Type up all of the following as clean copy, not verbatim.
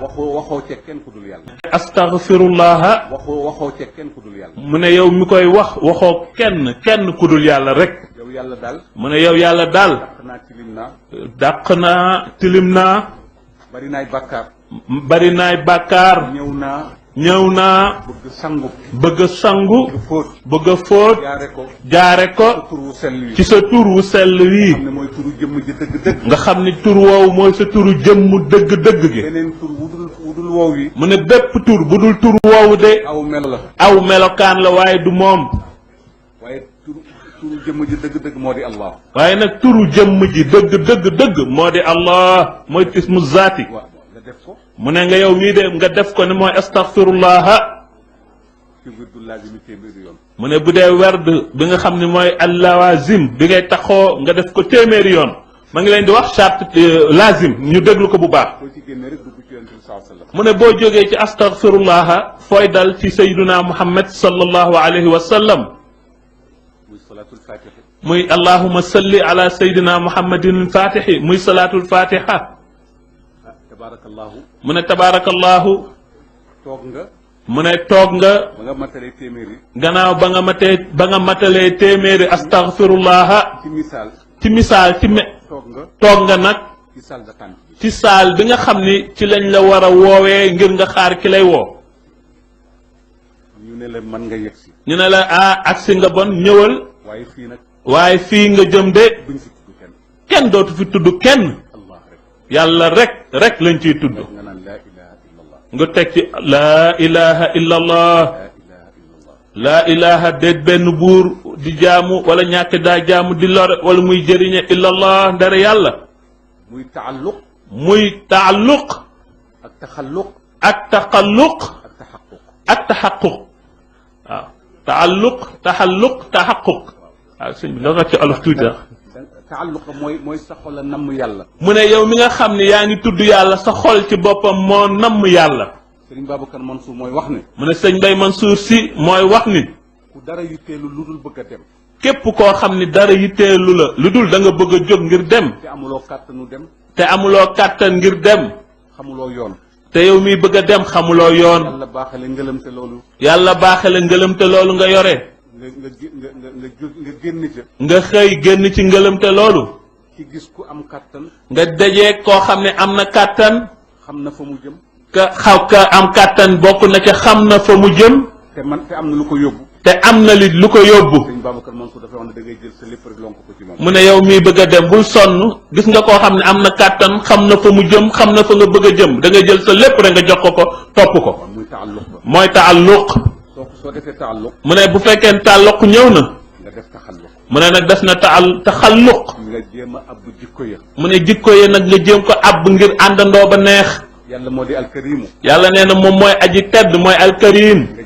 waxoo ca kenn ku dul yàlla. astaghfirullah. waxoo ca kenn ku dul yàlla. mu ne yow mi koy wax waxoo kenn ku dul yàlla rek. yow yàlla daal. mu ne yow yàlla daal. dàq naa tilim naa. dàq naa tilim naa. bari naay bàkkaar. bari naay bàkkaar. ñëw naa. bëgg sangu. bëgg a fóot. jaare ko. ci sa tur wu sell wii. nga xam ni tur woowu mooy sa turu jëmm dëgg-dëgg gi. beneen tur wudul woow yi. mu ne bépp tur bu dul tur woowu de. aw melo la. aw melokaan la waaye du moom. waaye turu jëmm ji dëgg-dëgg moo di Allah. waaye nag turu jëmm ji dëgg moo di Allah mooy ismu zaati. mu ne nga yow mii de nga def ko ne mooy astaghfirullah. mu ne bu dee werd bi nga xam ne mooy allawazim bi ngay taxoo nga def ko téeméeri yoon ma ngi leen di wax charte lazim ñu déglu ko bu baax. mu ne boo jógee ci astaghfirullah fooy dal ci sayyiduna Muhammad sallallahu alayhi wa sallam. muy allahumma salli ala sayyidina Muhammadin al-Fatihi muy salaatul Fatiha. mu ne tabaarakallahu. mu ne toog nga. ba nga matalee téeméeri. gannaaw ba nga matalee téeméeri astaghfirullah. ci misaal toog nga nag. ci saal bi nga xam ni ci lañ la war a woowee ngir nga xaar ki lay woo. ñu ne la mën nga yegsi. ñu ne la agsi nga bon ñëwal. waaye fii nga jëm de. kenn dootu fi tudd kenn. yàlla rek lañ ciy tudd. nga teg ci laa ilaha illa allah. laa ilaha déet benn buur di jaamu wala ñàkk daa jaamu di lore wala muy jëriñe illa allah ndare yàlla. muy taalluq. ak taxalluq. ak taxalluq. ak taxaquq. waaw taalluq taxalluq. waaw sëñ bi nga ci olof tuuti taalluq mooy sa xol a namm yàlla. mu ne yow mi nga xam ne yaa ngi tudd yàlla sa xol ci boppam moo namm yàlla. Sëriñ Babacar Mansour mooy wax ni. mu ne sëñ Bay Mansour si mooy wax ni. ku dara yitteelu lu dul bëgg a dem. képp koo xam ni dara yitteelu la lu dul da nga bëgg a jóg ngir dem. te amuloo kàttanu dem. te amuloo kàttan ngir dem. xamuloo yoon. te yow miy bëgg a dem xamuloo yoon. yàlla baaxale ngëlëmte loolu. yàlla baaxale ngëlëmte loolu nga yore. nga génn ca. nga xëy génn ci ngëlëmte loolu. ci gis ku am kàttan. nga dajee koo xam ne am na kàttan. xam na fa mu jëm. ka am kàttan bokk na ca xam na fa mu jëm. te am na lu ko yóbbu. te am na lu ko yóbbu. sëñ Babacar Mansour dafa wax ne da ngay jël sa lépp rek lonk ko ci moom. mu ne yow mii bëgg a dem bul sonn gis nga koo xam ne am na kàttan xam na fa mu jëm xam na fa nga bëgg a jëm da ngay jël sa lépp rek nga jox ko topp ko. mooy taalluq. soo defee taalluq. mu ne bu fekkee taalluq ñëw na. nga def taxalluq. mu ne nag def na taxalluq. nga jéem a abbu jikko ya. mu ne jikko ya nag nga jéem ko abb ngir àndandoo ba neex. yàlla moo di alkarimu. yàlla nee na moom mooy aji tedd mooy alkarim. nga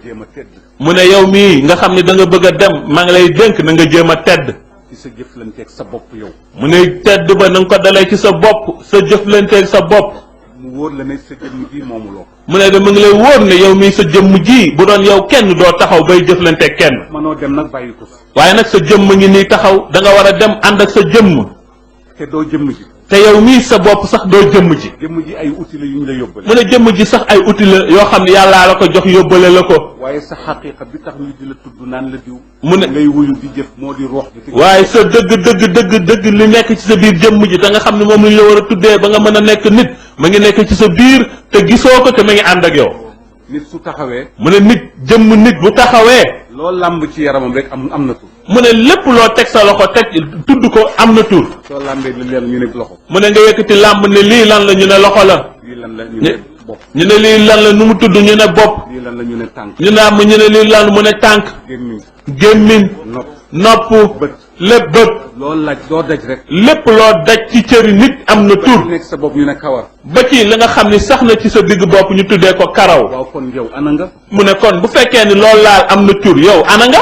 jéem a tedd. mu ne yow mii nga xam ne da nga bëgg a dem maa ngi lay dénk na nga jéem a tedd. ci sa jëflanteeg sa bopp yow. mu ne tedd ba na nga ko dalee ci sa bopp sa jëflanteeg sa bopp. mu wóor la ne sa jëmm ji moomuloo. mu ne de mu ngi lay wóor ne yow mii sa jëmm ji bu doon yow kenn doo taxaw bay jëflanteeg kenn. mënoo dem nag bàyyi ko. waaye nag sa jëmm ngi nii taxaw da nga war a dem ànd ak sa jëmm. te doo jëmm ji. te yow mii sa bopp sax doo jëmm ji. jëmm ji ay outil la yu ñu la yóbbale. mu ne jëmm ji sax ay outil la yoo xam ne yàllaa la ko jox yóbbale la ko. waaye sa xaqiqa bi tax ñu di la tudd naan la diw. mu ne ngay wuyu di jëf moo di roox bi. waaye sa dëgg li nekk ci sa biir jëmm ji da nga xam ne moom lañ la war a tuddee ba nga mën a nekk nit ma ngi nekk ci sa biir te gisoo ko te ma ngi ànd ak yow. nit su taxawee. mu ne jëmm nit bu taxawee. loo làmb ci yaramam rek am na tur. mu ne lépp loo teg sa loxo teg tudd ko am na tur. soo làmbee li leen ñu ne loxo. mu ne nga yëkkati làmb ne lii lan la ñu ne loxo la. lii lan la ñu ne bopp. ñu ne lii lan la nu mu tudd ñu ne bopp. lii lan la ñu ne tànk. ñu ne lii lan mu ne tànk. gémmiñ. nopp. bët. lépp bët. loolu laaj doo daj rek. lépp loo daj ci cëri nit am na tur. nekk sa bopp ñu ne kawar. ba ci li nga xam ni sax na ci sa digg bopp ñu tuddee ko karaw. waaw kon yow ana nga. mu ne kon bu fekkee ni loolu laal am na tur yow ana nga.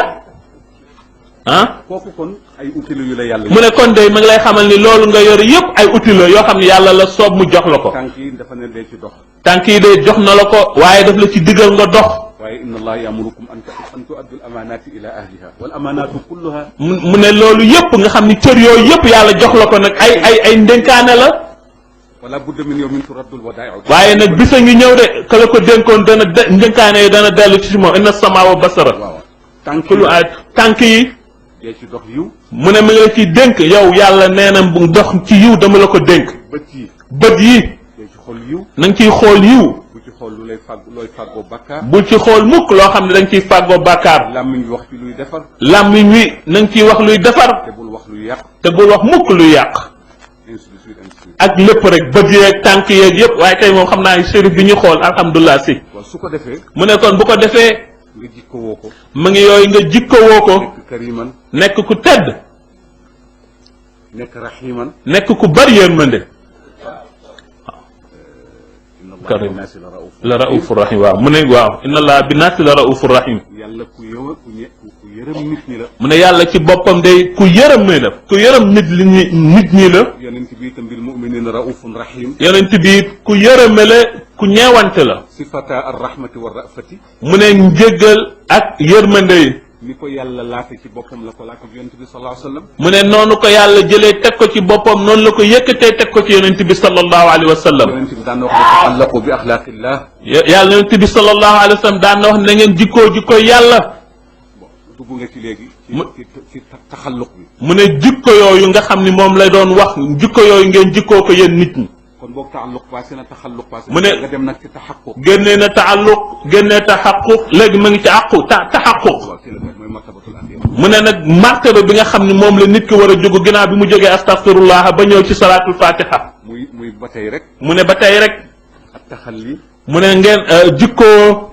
kooku kon ay outil yu la yàlla. mu ne kon de ma ngi lay xamal ni loolu nga yore yëpp ay outil la yoo xam ne yàlla la soob mu jox la ko. tànk yi dafa ne dee ci dox. tànk yi de jox na la ko waaye daf la ci digal nga dox. waaye inna allaha yamurukum an tuaddu al amanati ila ahliha wal amanatu kulluha. mu ne loolu yëpp nga xam ni cër yooyu yëpp yàlla jox la ko nag ay ndénkaane la. wala budda min yawmin turaddul wadaa'i'u. waaye nag bisa ngi ñëw de ka la ko dénkoon dana njënkaane yi dana dellu ci moom inna samaa wa basara. waaw tànk yi. dee ci dox yiw. mu ne mi ngi la ciy dénk yow yàlla nee na bu dox ci yiw dama la ko dénk. bët yi. dee ci xool yiw. na nga ciy xool yiw. bu ci xool lu lay looy fàggoo bàkkaar. bul ci xool mukk loo xam ne da nga ciy fàggoo bàkkaar. làmmiñ wi wax ci luy defar. làmmiñ wi na nga ciy wax luy defar. te bul wax luy yàq. te bul wax mukk luy yàq. ak lépp rek bët yeeg tànk yeeg yëpp waaye tey moom xam naa shérif bi ñu xool alhamdulilah si. waaw su ko defee. mu ne kon bu ko defee. nga jikko woo ko. mu ngi yooyu nga jikko woo ko. nekk kariman. nekk ku tedd. nekk rahiman. nekk ku bari yërmande. karim la raufur rahim waaw mu ne waaw inna allah bi naasi la raufur rahim. yàlla ku yërëm nit ñi la. mu ne yàlla ci boppam day ku yërëm mi la. ku yërëm nit ñi la. yonent bi itam bil mu'minina raufun rahim. yonent bi ku yërëme la ku ñeewante la. sifata ar rahmati wa rafati. mu ne njëggal ak yërmande yi. ni ko yàlla laate ci boppam la ko laate ak yonent bi sallallahu alayhi wa sallam. mu ne noonu ko yàlla jëlee teg ko ci boppam noonu la ko yëkkatee teg ko ci yonent bi sallallahu alayhi wa sallam. yonent bi daan na wax ne taxallaqu bi axlaaqillah. yàlla yonent bi sallallahu alayhi wa sallam daan na wax ne na ngeen jikkoo yàlla. dugg nga ci léegi. ci taxalluq bi. mu ne jikko yooyu nga xam ni moom lay doon wax jikko yooyu ngeen jikkoo ko yéen nit ñi. kon boog taalluq passé na taxalluq passé. mu ne nga dem nag ci taxaqquq. génnee na taalluq génnee taxaqquq léegi ma ngi ci taxaqquq. mu ne nag martaba bi nga xam ne moom la nit ki war a jóg ginnaaw bi mu jógee astaghfirullah ba ñëw ci salaatul fatiha. muy ba tey rek. mu ne ba tey rek. ak taxalli. mu ne ngeen jikkoo.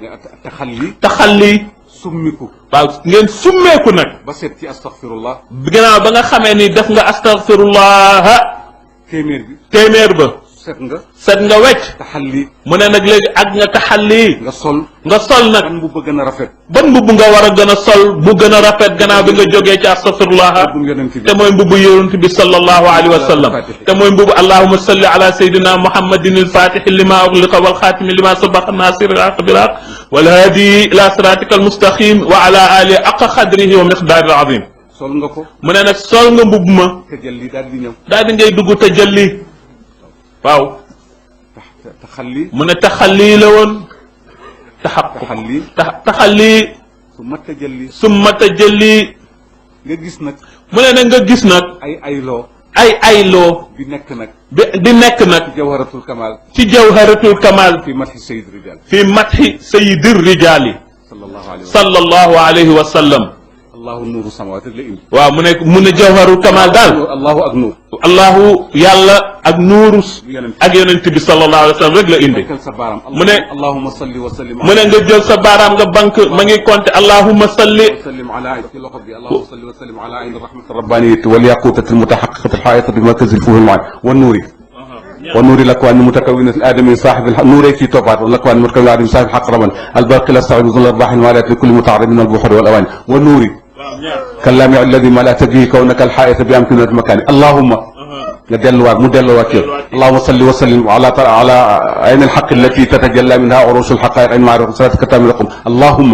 taxalli. summiku. waaw ngeen summeeku nag. ba seet ci astaghfirullah. ginnaaw ba nga xamee ni def nga astaghfirullah. téeméer ba. set nga wecc. taxalli. mu ne nag léegi ak nga taxalli. nga sol nag. ban mbubb gën a rafet. ban mbubb nga war a gën a sol bu gën a rafet gannaaw bi nga jógee ci astaghfirullah. te mooy mbubbu yonent bi sallallahu alayhi wa sallam. te mooy mbubbu allahumma salli ala sayyidina muhammadin al-fatihi lima ughliqa wal khatimi lima sabaqa nasir al-haqq bil haqq wal hadi ila siratika al-mustaqim wa ala alihi haqqa qadrihi wa miqdarihi al-azim. sol nga ko. mu ne nag sol nga mbubb ma. tajalli daal di ñëw. daal di ngay dugg tajalli. waaw. taxalli. mu ne taxalli la woon. taxalli. summa tajalli. nga gis nag. mu ne nag nga gis nag. ay loo. di nekk nag. di nekk nag. ci jawharatul kamal. ci jawharatul kamal. fi madhi sayyid rijal. fi madhi sayyidir rijali. sallallahu alayhi wa sallam. allahu nuuru samawati la indi. waaw mu ne jawharul kamal daal. allahu ak nuur. allahu yàlla ak nuuru. ak yonent bi sallallahu alayhi wa sallam rek la indi. mu ne allahumma salli wa sallim. mu ne nga jël sa baaraam nga bank ma ngi compter allahumma salli. ci loxo bi allahumma salli wa sallim ala ayni rahmati rabbaniyati wal yaqutati al mutahaqiqati al hayati bi markaz al fuhul ma'i wan nuuri. ونور الأكوان المتكونة الآدمي صاحب النور في توبات والأكوان المتكونة الآدمي صاحب الحق ربا الباقي لا استعد ظل الأرباح الماليات لكل متعرض من البحور والأواني والنور كاللامع الذي ما لا تجيه كونك الحائط بأمكنة المكان اللهم يدلوك مدلوك اللهم صل وسلم على عين الحق التي تتجلى منها عروش الحقائق عين معرفة صلاتك تامل لكم اللهم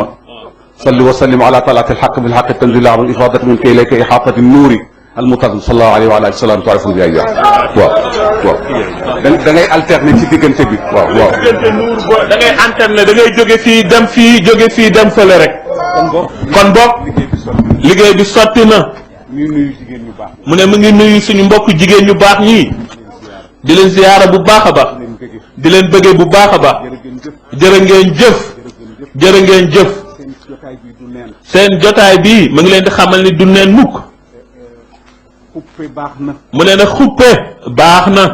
صل وسلم على طلعة الحق بالحق التنزيل عن الإفاضة منك إليك إحاطة النور المنتظم صلى الله عليه وعلى آله وسلم تعرفون bi ay waaw da ngay alterner ci diggante bi waaw diggante nuur bo da ngay alterner da ngay jóge fii dem fii jóge fii dem fële rek kon boog liggéey bi sotti na mu ne mu ngi nuyu suñu mbokk jigéen ñu baax ñii di leen ziyaara bu baax a baax di leen bëggee bu baax a baax jërë ngeen jëf seen jotaay bii mu ngi leen di xamal ni du neen mukk xuppe baax na. mu ne nag xuppe baax na.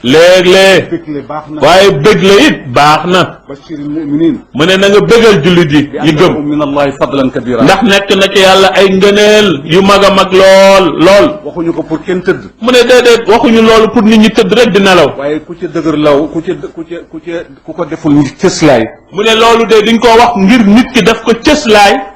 léeg-léeg. waaye bëgg la it baax na. bashiril mu'minin. mu ne na nga bëggal jullit yi gëm. min allahi fadlan kabira. ndax nekk na ci yàlla ay ngëneel yu mag a mag lool. waxuñu ko pour kenn tëdd. mu ne déedéet waxuñu loolu pour nit ñi tëdd rek di nelaw. waaye ku ca dëgër law ku ko deful cëslaay. mu ne loolu de duñ ko wax ngir nit ki def ko cëslaay.